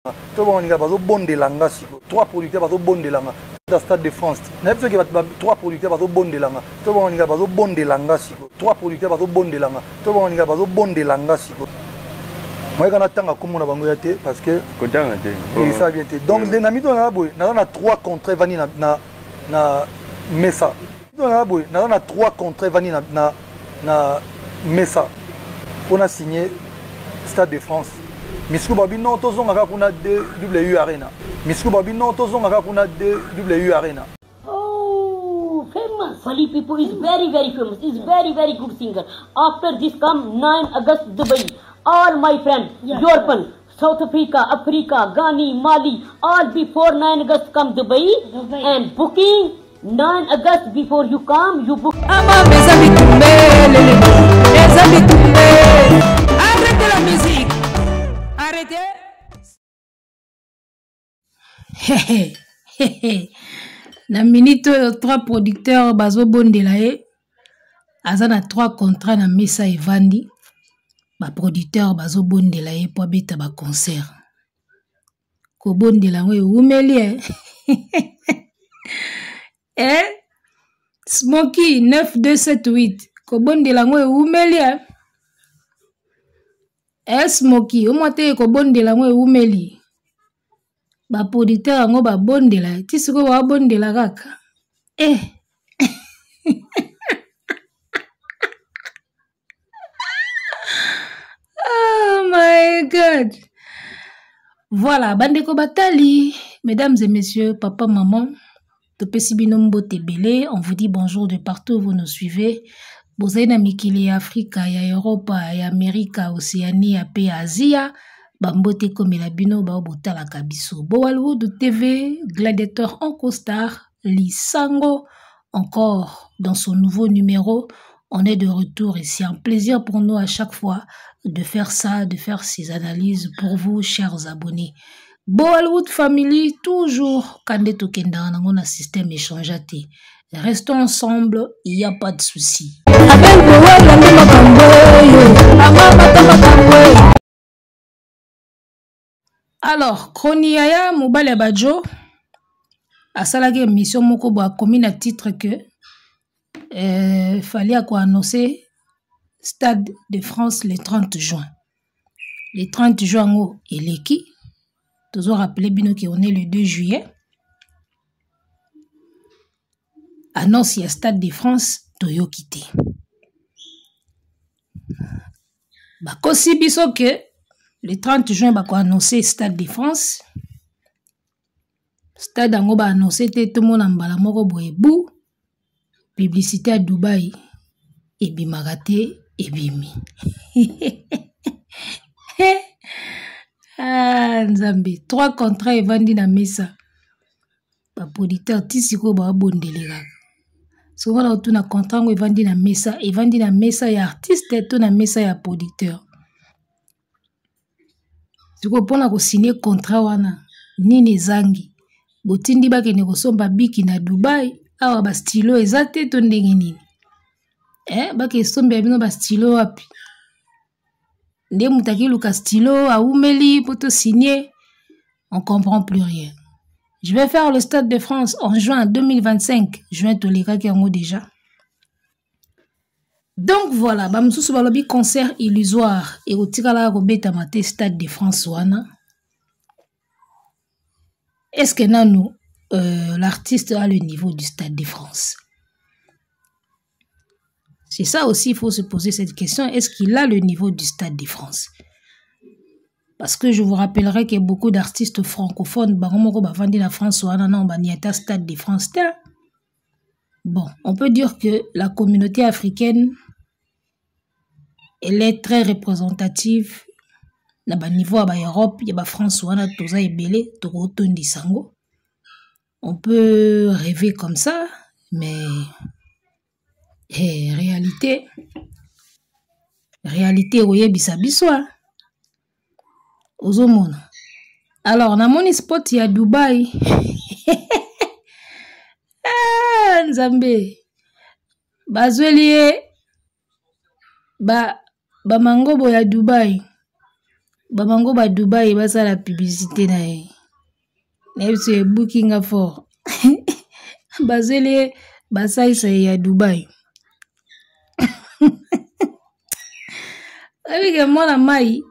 To bango ninga bazo bondela nga siko. Trois producteurs bazo bondela nga. Ta Stade de France. Na biso ke ba trois producteurs bazo bondela nga. To bango ninga bazo bondela nga siko. Trois producteurs bazo bondela nga. To bango ninga bazo bondela nga siko. Moi kana tanga kombo na bango ya te parce que kotanga te. Et ça bien te. Donc na mito na boye, na na trois contrats vani na na na mesa. Na boye, na na trois contrats vani na na na mesa pona signer Stade de France. Misuku babi non tozonga kaka kuna DW Arena. Misuku babi non tozonga kaka kuna DW Arena. Oh, famous. Fally Ipupa is very, very famous. Is very, very good singer. After this come 9 August Dubai. All my friends, yeah. European, South Africa, Africa, Ghana, Mali, all before 9 August come Dubai, Dubai. And booking 9 August before you come, you book. Arrêtez la musique. Arrêtez. Na minute oyo trois producteurs bazobondela ye aza na trois contrat na mesa evandi baproducteur bazobondela ye mpo abeta baconcert kobondela yango ewumeli e eh? Smoky 9278 kobondela yango ewumeli e eh, Smoky omwa te kobondela yango ewumeli baproducteur yango babondela ti sikoyo babondela kaka eh. Oh my God. Voilà, bandeko batali, mesdames et messieurs, papa, maman, topesi bino mbote ebele, on vous dit bonjour de partout où vous nous suivez. Bozali na mikili ya Afrika, ya Europa, ya Amerika, Océanie, pe ya Asia, bambote ekomela bino bao botalaka biso. Bowalwood TV, Gladiateur en costard, Lisango, encore dans son nouveau numéro. On est de retour et c'est un plaisir pour nous à chaque fois de faire ça, de faire ces analyses pour vous, chers abonnés. Boalwood Family, toujours, kande tokenda nango na système échangeate. Restons ensemble, il n'y a pas de souci. Alors, Chroni Yaya, mobali ya Badjo, asalaki émission moko bo akomi na titre que fallait ako annoncer Stade de France le 30 juin. Le 30 juin yango eleki, tozo rappeler bino que on est le 2 juillet. Annonce ya Stade de France toyoki te. Bakosi biso que le 30 juin bako annoncer Stade de France. Stade yango ba annoncer te, tomona mbala moko boye bu publicité ya Dubaï ebimaka te, ebimi. Ah, Nzambe, 3 contrats evandi na mesa. Ba producteur ti sikoyo babondele kaka. Soki wana otuna contrat yango evandi na mesa, evandi na mesa ya artiste to na mesa ya producteur. Sikoyo mpona kosigne contrat wana nini ezangi? Botindi bakende kosomba biki na Dubai, awa ba stylo eza te to ndenge nini? Bakende sombela bino ba stylo wapi? Nde moto akeluka stylo awumeli po to signer, on comprend plus rien. Je vais faire le Stade de France en juin 2025. Juin tolekaki yango déjà. Donc voilà, ba mosusu balobi concert illusoire ekotikalaka kobetama te Stade de France wana. Est-ce que nanu l'artiste a le niveau du Stade de France? C'est ça aussi, il faut se poser cette question. Est-ce qu'il a le niveau du Stade de France? Parce que je vous rappellerai que beaucoup d'artistes francophones, bango moko bavandi na France wana, non, ba niata Stade de France te. Bon, on peut dire que la communauté africaine, elle est très représentative na ba niveau ya ba Europe, ya ba France wana, toza ebele, tokotondisa yango. On peut rêver comme ça, mais hey, réalité, réalité oyebisa biso, hein. Ozomona. Alors, namoni spot ya Dubaï. Ah, Nzambe. Bazweli ye ba mangobo ya Dubaï. Babango ba Dubai basala publicité na ye. Na biso ebuki nga fort. Bazeli ye basalisa ye ya Dubai. Oyebi ke mwana mai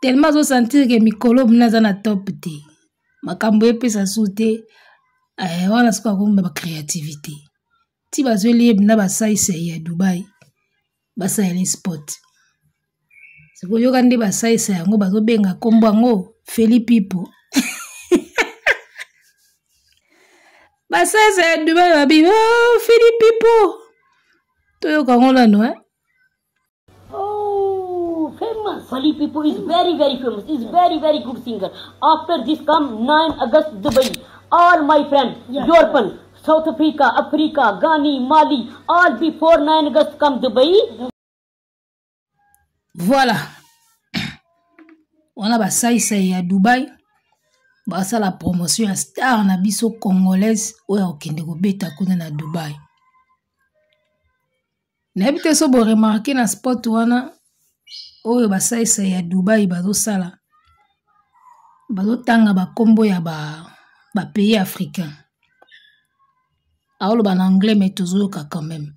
tellement azosentir ke mikolo mna aza na top te. Makambo epesa su te. Eh, wana sikoyo akomi ba créativité. Ti bazweli ye na basalisa ye ya Dubai. Basaleli spot. Sikoyo yoka nde basalisa yango bazobenga nkombo yango Feli Pipo. Basalisa ya Dubai babi oh, Feli Pipo. Toyoka yango nano eh? Oh, famous. Fally Pipo is very, very famous. Is very, very good singer. After this come 9 August Dubai. All my friends, yeah. European, South Africa, Africa, Ghana, Mali, all before 9 August come Dubai. Voilà. Wana basaisai ya Dubai basala promotion ya star na biso congolaise oyo akokende kobeta kuna na Dubai. Nayebi te so boremarke na spot wana oyo basaisai ya Dubai bazosala, bazotanga bakombo ya ba pays africain. Aoloba na anglais mais tozoyoka quand même.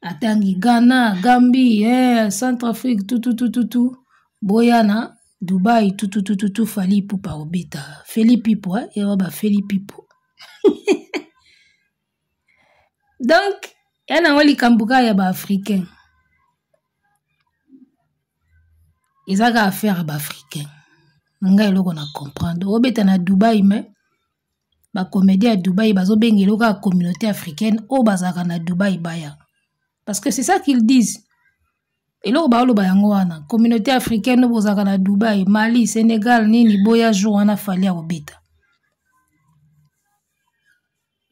Atangi Ghana, Gambie, eh, Centrafrique, tout tout tout tout tout. Boyana, Dubai, tout tout tout tout tout Fally Ipupa obeta. Feli Pipo, eh, ewa ba Feli Pipo. Donc, ya nango likambo kaka ya ba africain. Eza kaka affaire ya ba africain. Ngai eloko na comprendre. Obeta na Dubai mais ba comédien ya Dubai bazobenga eloko ya communauté africaine oyo bazalaka na Dubai baya. Parce que c'est ça qu'ils disent. Eloko baoloba yango wana, communauté africaine oyo bozalaka na Dubai, Mali, Sénégal, nini boya jour wana Fally akobeta.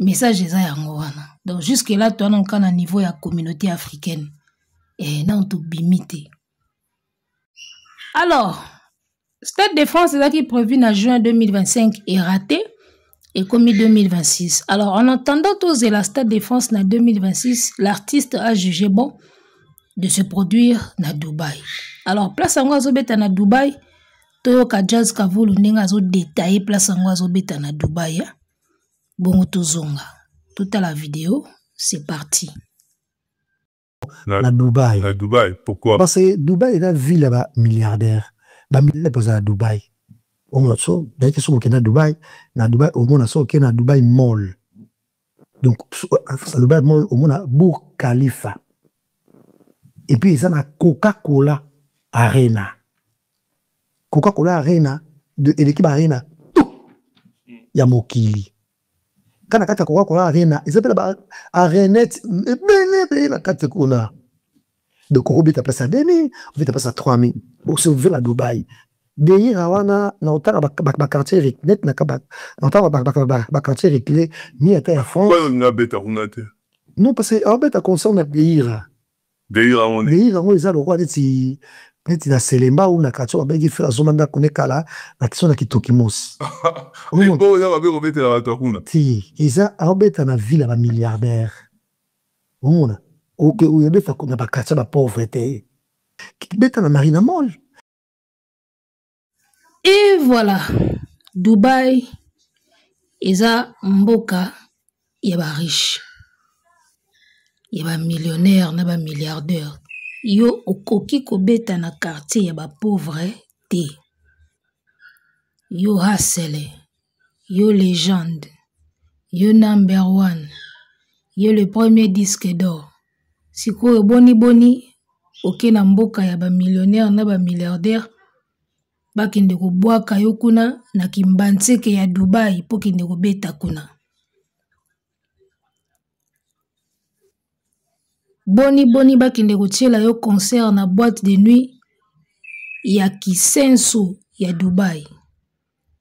Message eza yango wana. Donc jusque là toza nanu na niveau ya communauté africaine. Eh, nanu tobimi te. Alors, Stade de France ezalaki prévu na juin 2025 et raté ekomi 2026. Alors en attendant tozela Stade de France na 2026, l'artiste a jugé bon de se produire na Dubaï. Alors place yango azobeta na Dubaï, toyoka Jazz Kavulu ndenge azodetaille place yango azobeta na Dubaï. Hein? Bongo tozonga. Totala vidéo, c'est parti. Na Dubaï. Na Dubaï, pourquoi? Parce que Dubaï est la ville ya milliardaire. Ba milliardaire baza na Dubaï. Omona so, d'ailleurs so okende na Dubaï, na Dubaï omona so okende na Dubaï Mall. Donc na Dubaï Mall omona Burj Khalifa. Et puis eza na Coca-Cola Arena. Coca-Cola Arena de eleki ba arena tout ya mokili. Kana kati ya Coca-Cola Arena eza pe na ba arenette ebele ebele na kati kuna. Donc okobeta place ya 2000, obeta place ya 3000. Osauve na Dubaï. Deira wana na otanga ba quartier net na na otanga ba quartier reculé ni ata ya France. Pourquoi olinga beta kuna te? Non parce que abeta concert na Deira. Deira yango nini? Deira yango eza lokola neti neti na Selemba ou na quartier babengi frère azomba ndako ne kala na kiso na Kitoki Mosi. Bongo oza mabe kobetela bato ya kuna? Ti eza aobeta na ville ya ba milliardaire. Omona oke oyobeta na ba quartier ba pauvre te. Beta na Marina Mall. Et voilà, Dubaï eza mboka ya ba riche, ya ba millionnaire na ba milliardaire. Yo okoki kobeta na quartier ya ba pauvre te. Yo hasele, yo légende, yo number one, yo le premier disque d'or. Sikoyo boni boni oke na mboka ya ba millionnaire na ba milliardaire bakende kobwaka yo kuna na kimbanseke ya Dubai po kende kobeta kuna. Boni boni bakende kotiela yo concert na boîte de nuit ya Kisenso ya Dubai.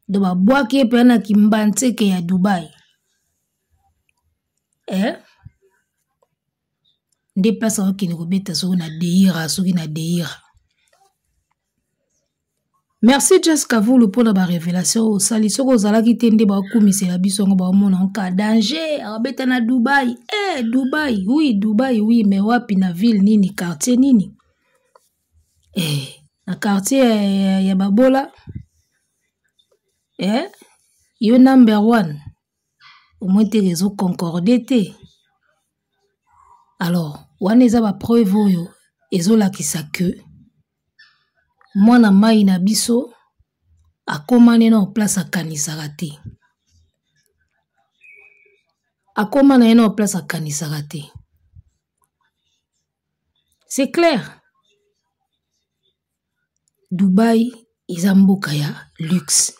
Donc babwaki ye mpenza na kimbanseke ya Dubai. Eh? Nde place akokende kobeta soki na Deira, soki na Deira. Merci Jazz Kavulu pour la révélation osali. Soki ozalaki te nde bakumisela biso yango baomona nka danger abeta na Dubai. Eh Dubai, oui Dubai, oui mais wapi na ville nini, quartier nini? Eh. Na quartier ya, ya, ya babola eh? Yo number one omoi te ezo concorde te. Alors wana eza bapreuve oyo ezolakisa ke mwana mai na biso akoma neno place akanisaka te, akoma na ye nao place akanisaka te. C'est clair, Dubai eza mboka ya luxe.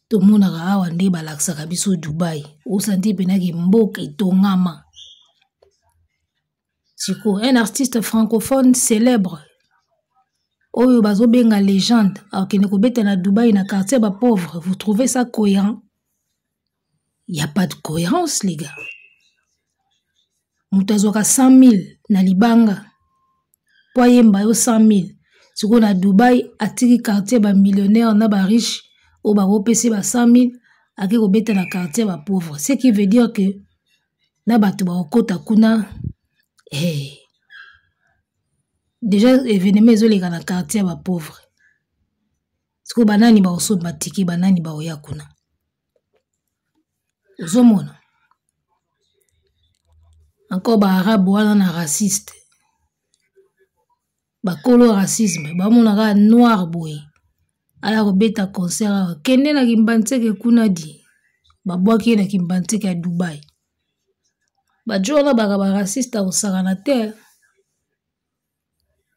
Tomonaka awa nde balakisaka biso Dubai, osanti mpenaki mboka etongama. Sikoyo un artiste francophone célèbre oyo bazobenga légende akende kobeta na Dubai na quartier ba pauvre, vous trouvez ça cohérent? Y a pas de cohérence, les gars. Moto azwaka 100 000 na libanga po ayemba yo 100 000, sikoyo na Dubai atiki quartier ba millionnaire na ba riche oyo bakopesi ba 100 000, ake kobeta na quartier ba pauvre, ce qui veut dire que na bato bakokota kuna, hey. Déjà événement ezoleka na quartier ya ba pauvre, sikoyo banani bakosomba tike, banani bakoya kuna? Ozomona encore baarabe wana na raciste, bakolo racisme, bamonaka noir boye aya kobeta concert awa, kende na Kimbanseke kuna di babwaki ye na Kimbanseke ya Dubai. Bajo wana baka baraciste akosakana te.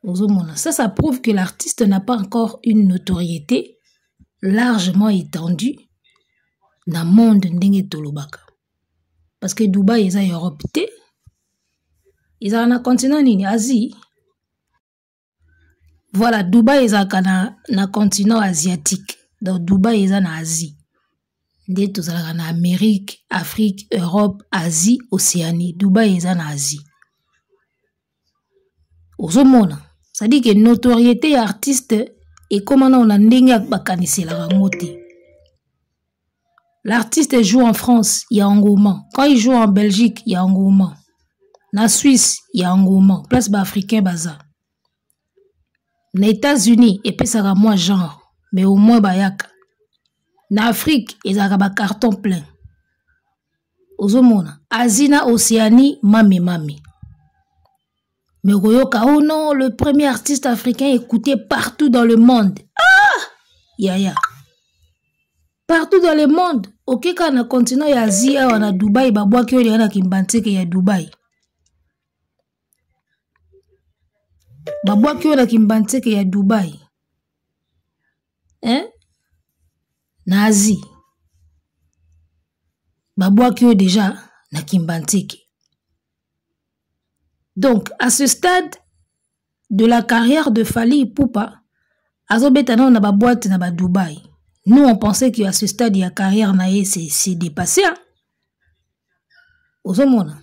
Ozomona, ça ça prouve que l'artiste n'a pas encore une notoriété largement étendue na monde ndenge tolobaka, parce que Dubai eza Europe te, ezalaka na continent nini, Asie. Voilà, Dubai ezalaka na continent asiatique, donc Dubai eza na Asie. Nde tozalaka na Amérique, Afrique, Europe, Asie, Océanie. Dubai eza na Asie. Ozomona, c'est-à-dire que notoriété ya artiste ekóma nao na ndenge bakaniselaka yango te. L'artiste joue en France, il y a engouement. Quand il joue en Belgique, il y a engouement. Na Suisse, il y a engouement. Place ba africain baza. Na États-Unis, epesaka mwa genre, mais au moins bayaka. Na Afrique, ezalaka ba carton plein. Ozomona, Asie na Océanie, mami mami. Mais okoyoka, oh non, le premier artiste africain écouté partout dans le monde. Ah! Yaya. Partout dans le monde, okeka na continent ya Asie awa na Dubai, babwaki oyo na Kimbanseke ya Dubai. Babwaki oyo na Kimbanseke ya Dubai. Hein? Na Asie. Babwaki oyo déjà na Kimbanseke. Donc, à ce stade de la carrière de Fally Ipupa, azobeta nano na ba boîte na ba Dubaï. Nous, on pensait qu'à ce stade, ya carrière na ye, c'est dépassé. Hein? Ozomona.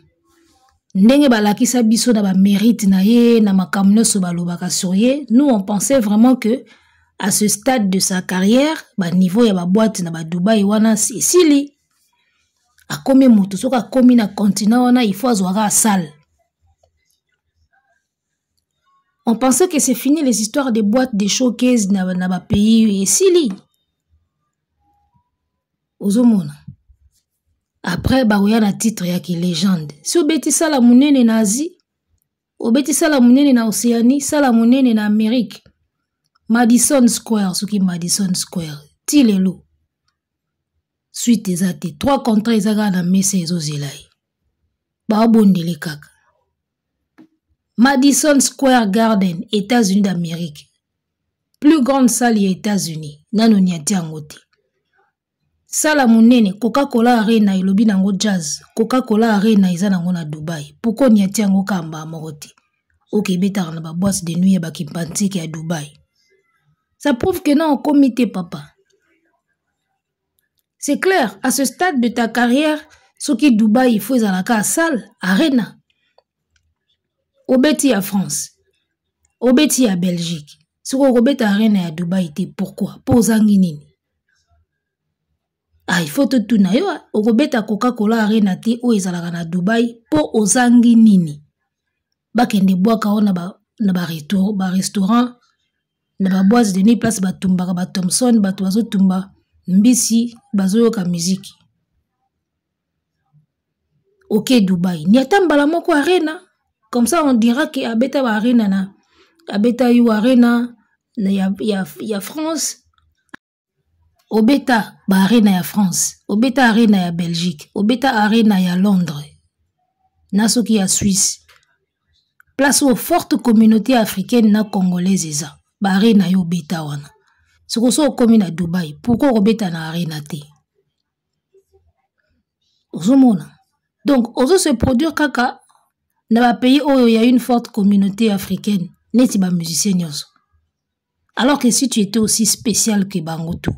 Ndenge balakisa biso na ba mérite na ye, na makambo nyonso balobaka sur ye, nous, on pensait vraiment que à ce stade de sa carrière, ba niveau ya ba boîte na ba Dubaï wana, c'est sili. Akomi moto, soki akomi na continent wana, il faut azwaka salle. On pensait que c'est fini les histoires des boîtes, des showcases na ba pays esili. Ozomona. Après bakoya na titre ya ki légende. Si obeti sala munene na Asie, obeti sala munene na Océanie, sala munene na Amérique. Madison Square, soki Madison Square, ti lelo. Suite eza te, 3 contrats eza kaka na mesa ezozela ye. Baobondele kaka. Madison Square Garden, États-Unis d'Amérique. Plus grande salle ya États-Unis, nano niati yango te. Sala monene Coca-Cola Arena elobi nango jazz. Coca-Cola Arena eza nango na Dubai. Pourquoi niati yango kamba moko te? Ok, betaka na ba boîte de nuit ya ba Kimbanseke ya Dubai. Ça prouve que non, comité papa. C'est clair, à ce stade de ta carrière, ce qui Dubaï, il faut ezalaka salle, arena. Obeti ya France, obeti ya Belgique. Soko okobeta arena ya Dubaï te, pourquoi? Po ozangi nini? Ah, il faut totuna yo, okobeta Coca-Cola arena te oyo ezalaka na Dubaï, po ozangi nini? Bakende bwaka wana ba na barestaurant, na baboite de nuit, place batumbaka bathomson, bato bazotumba mbisi, bazoyoka miziki. Oke Dubai, ni ata mbala moko arena, comme ça on dira ke abeta ba arena na abeta U Arena na ya France, obeta ba arena ya France, obeta arena ya Belgique, obeta arena ya Londres na soki ya Suisse, place oyo forte communauté africaine na congolaise eza, ba arena yo obeta wana. Sikoyo so okomi na Dubai, pourquoi okobeta na arena te? Ozomona, donc ozo se produire kaka na ba pays oyo ya une forte communauté africaine neti ba musicien nyonso, alors que si tu étais aussi spécial que bango tout,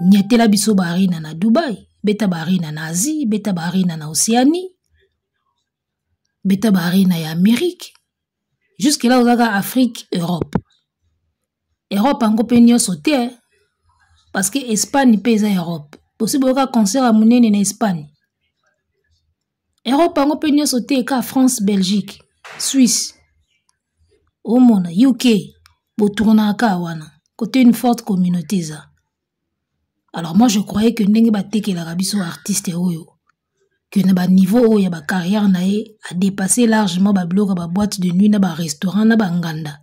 nyatela biso ba arena na Dubai, beta ba arena na Asie, beta ba arena na Océanie, beta ba arena ya Amérique. Jusque là ozaka Afrique, Europe. Europe yango mpe nyonso te, parce que Espagne mpe eza Europe. Bosi boyoka concert ya monene na Espagne. Europe yango mpe nyonso te, ka France, Belgique, Suisse, omona UK, botournaka wana côté une forte communauté eza. Alors moi je croyais que ndenge batekelaka biso artiste oyo, que na baniveau oyo ya bacarrière na ye adépassé largement babiloko ya baboîte de nuit na barestaurant na banganda,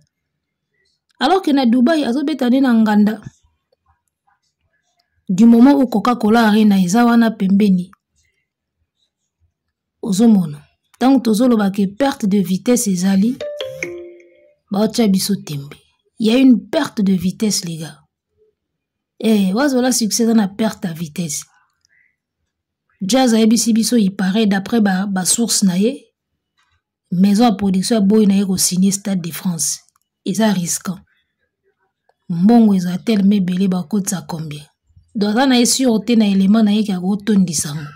alors que na Dubai azobeta nde na nganda. Du moment où Coca-Cola Arena eza wana pembeni, ozomona ntango tozoloba ke perte de vitesse ezali, baotia biso tembe. Il y a une perte de vitesse, les gars. Eh, wazola succès eza na perte ya vitesse. Jazz ayebisi biso, il paraît, d'après basource na ye, maison ya production aboyi na ye kosigne Stade de France, eza risquant, mbongo eza telema ebele, bakotisa combien? Donc aza na ye sûr te na élément na ye ke akotondisa yango.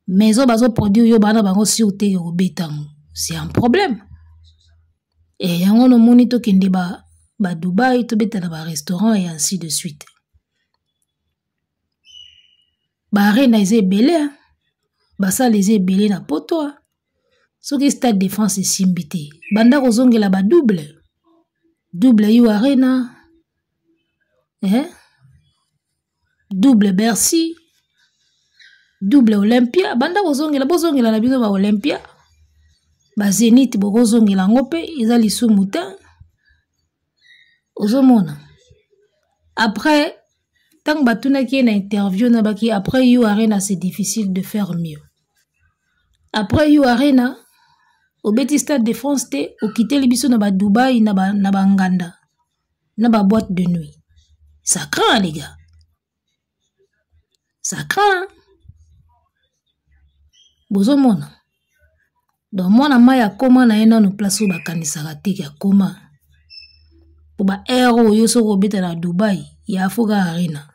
Maison bazoproduire yo bana bango sûr te ke kobeta yango, c'est un problème. E yango nomoni tokende ba Dubai, tobeta na barestaurant et ainsi de suite. Baarena eza ebele, basala eza ebele na poto. Soki Stade de France esimbi te, banda kozongela badouble double U Arena, eh? Double Bercy, double Olympia, banda kozongela, bozongela na bino ba Olympia, bazénith, bokozongela yango mpe eza lisumu te. Ozomona, après ntango batunaki ye na interview na baki, après U Arena c'est difficile de faire mieux. Après U Arena, obeti Stade de France te, okiteli biso na badubai, na banganda, na baboîte de nuit. Ça craint, les gars, ça craint. Bozomona, donc mwana mai akóma na ye nano place oyo bakanisaka te ke akóma, po ba aire oyo soki obeta na Dubai ya afoka arena.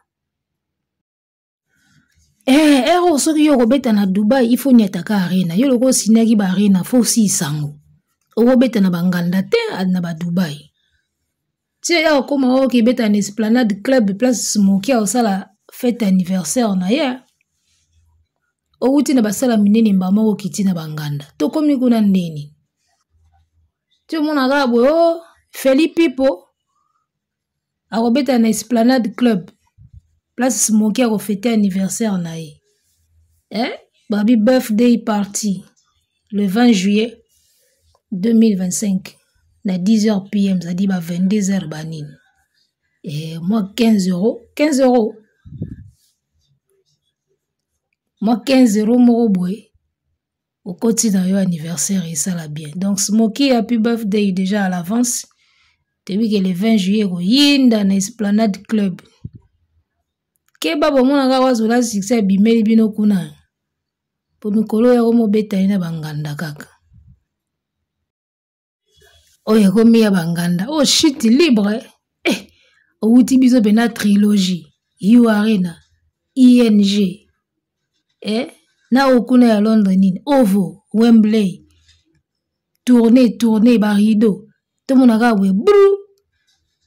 Eh, ere oyo soki yo okobeta na Dubai, il faut niataka arena. Yo loko osiniaki ba arena, faut osisango okobeta na banganda te na badubai. Ti ya okóma oyo okebeta na Esplanade Club, place moki akosala fête anniversaire na ye. Owuti na basala minene, mbama okiti na banganda. Tokomi kuna ndeni ti omona kaka boye o Fally Pipo akobeta na Esplanade Club, place Smoki akofete anniversaire na ye, eh? Babi birthday party le 20 juillet 2025 na 10h pm, c'est-à-dire ba 22h banini. Eh, moi 15 euros, 15 euros, moi 15 euros moko boye, okoti na yo anniversaire, esala bien. Donc Smoki, happy birthday déjà à l'avance. Toyebi ke le 20 juillet koyinda na Esplanade Club. Keba, bomona kaka wazola succès abimeli bino kuna, po mikolo oyo akomobeta ye na banganda kaka oyo ekomi ya banganda oyo chute libre. Eh, owuti biso mpena trilogie U Arena, ING, eh, na oyo kuna ya Londres nini, Ovo, Wembley, tourne tourne barideau, tomona kaka boye bru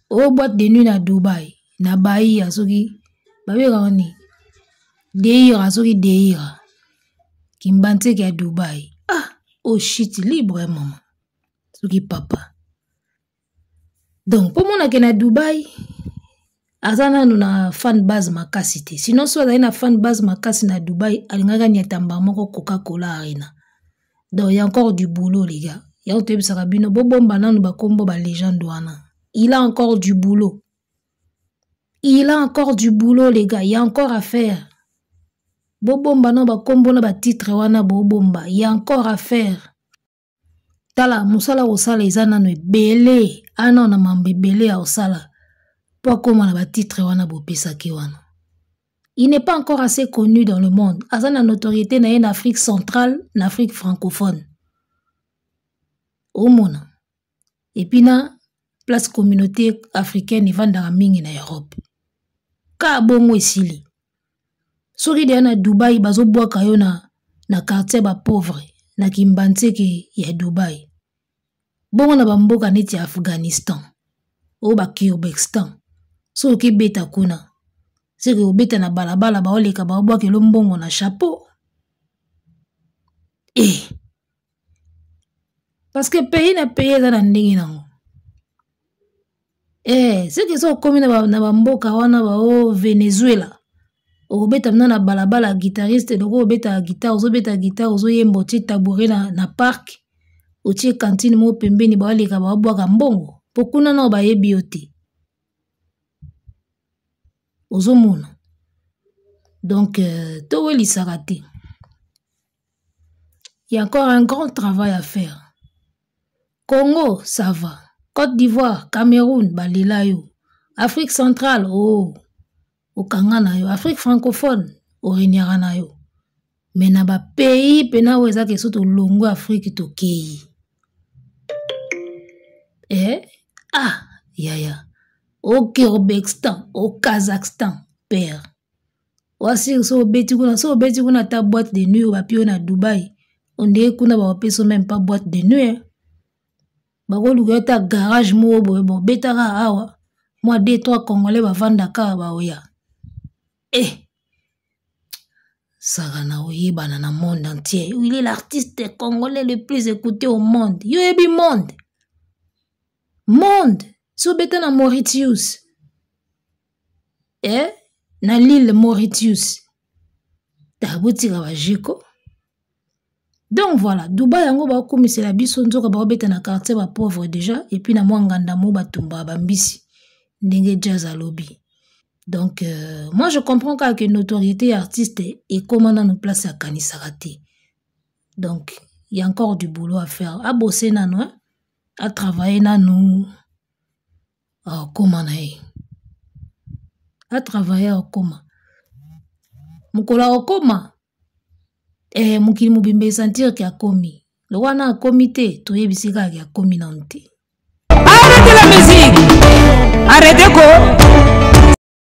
oyo boîte de nuit na Dubai na Baia, soki babengaka nini, Deira, soki Deira Kimbanseke ya Dubai. Ah, oyo chute libre, mama soki papa. Donc mpo monake na Dubai aza nanu na fan base makasi te, sinon so azali na fan base makasi na Dubai alingaki aniata mbala moko Coca-Cola Arena. Donc y a encore du boulot les gars. Yango toyebisaka bino bobomba nanu bakombo ba légende wana. Il a encore du boulot, il a encore du boulot les gars, il y a encore à faire. Bobomba nanu bakombo na batitre wana, bobomba, il y a encore à faire. Tala mosala kosala eza nano ebele, ana na mambo ebele ya kosala mpo akóma na batitre wana bopesaki wana. Il n'est pas encore assez connu dans le monde. Aza na notoriété na ye na Afrique centrale, na Afrique francophone, omona. Et puis na place communauté africaine evandaka mingi na Europe ka bongo esili. Soki deya na Dubai bazobwaka yo na quartier bapauvre na Kimbanseke ya Dubai, bongo na bamboka neti ya Afghanistan oyo Bakirghizistan, soki okebeta kuna, seke obeta na balabala, baoleka baobwakelo mbongo na chapeau. E parce que pays na pays eza na ndenge nango. Soki so okomi na bamboka wana bao Venezuela, okobeta mna na balabala, guitariste loko obetaka guitare, ozobeta guitare, ozoyemba, otie tabouret na park, otie cantine moko pembeni, baoleka baobwaka mbongo, mpo kuna nao bayebi yo te. Ozomona? Donc towelisaka te, il y a encore un grand travail à faire. Congo ça va, Côte d'Ivoire, Cameroun balela yo, Afrique centrale, oh, okanga na yo, Afrique francophone oregnaka na yo, mais na bapays mpena oyo ezaka so tolongwe Afrique tokei, eh? Ah yaya, au Kirghizistan, au Kazakhstan, père wasiri, so obeti kuna, so obeti kuna ata boîte de nuit bapi oyo na Dubai, ondenge kuna bakopesa même pas boîte de nuit, eh? Bakoluka ata garage moko boye, bobetaka awa mwa deux trois Congolais bavandaka, baoya eh saka na oyebana na monde entier. Il est l'artiste congolais le plus écouté au monde. Yo yebi monde monde, so obeta na Mauritius, eh? Na l'île Mauritius, tabotika bajeko. Donc voilà, Dubai yango bakomisela biso nzoka baobeta na quartier bapauvre déjà, et puis na mwa nganda mo batumbaka bambisi ndenge Jazz alobi. Donc moi je comprends kaka ke notoriété artiste ekóma nano place akanisaka te. Donc il y a encore du boulot à faire. Abose nano, hein? Atravaille nanu, akóma na ye, atravaille, akóma mokolo akokóma mokili mobimba esentir ke akomi. Lokola na akomi te, toyebisi kaka ke akomi nanu te.